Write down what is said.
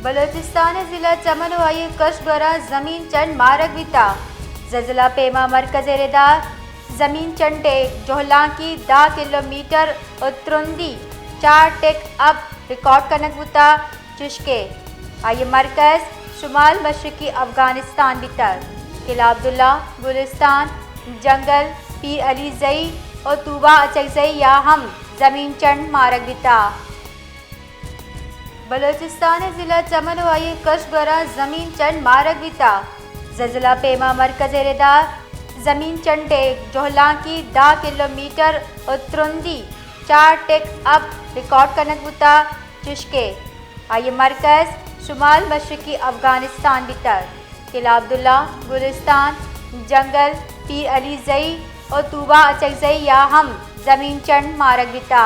بلوچستان ءِ ضلع چمن ءُ آئی ءِ کش گورا زمین چنڈ مارگ بیتا۔ زلزلہ پیما مرکز ءِ ردا زمین چنڈ ءِ جہلانکی دہ کلومیٹر ءُ ترندی چار ٹک اب ریکارڈ کنگ بوتا، چشکہ آئی ءِ مرکز شمال مشرقی افغانستان بیتگ۔ قلعہ عبداللہ، گلستان، جنگل، پیر علی زئی ءُ طوبہ اچکزئی ءَ ہم زمین چنڈ مارگ بیتا۔ بلوچستان ءِ ضلع چمن ءُ آئی ءِ کش گورا زمین چنڈ مارگ بیتا۔ زلزلہ پیما مرکز ءِ ردا زمین چنڈ ءِ جہلانکی دہ کلومیٹر ءُ ترندی چار ٹک اب ریکارڈ کنگ بوتا، چشکہ آئی ءِ مرکز شمال مشرقی افغانستان بیتگ۔ قلعہ عبداللہ، گلستان، جنگل، پیر علی زئی ءُ طوبہ اچکزئی ءَ ہم زمین چنڈ مارگ بیتا۔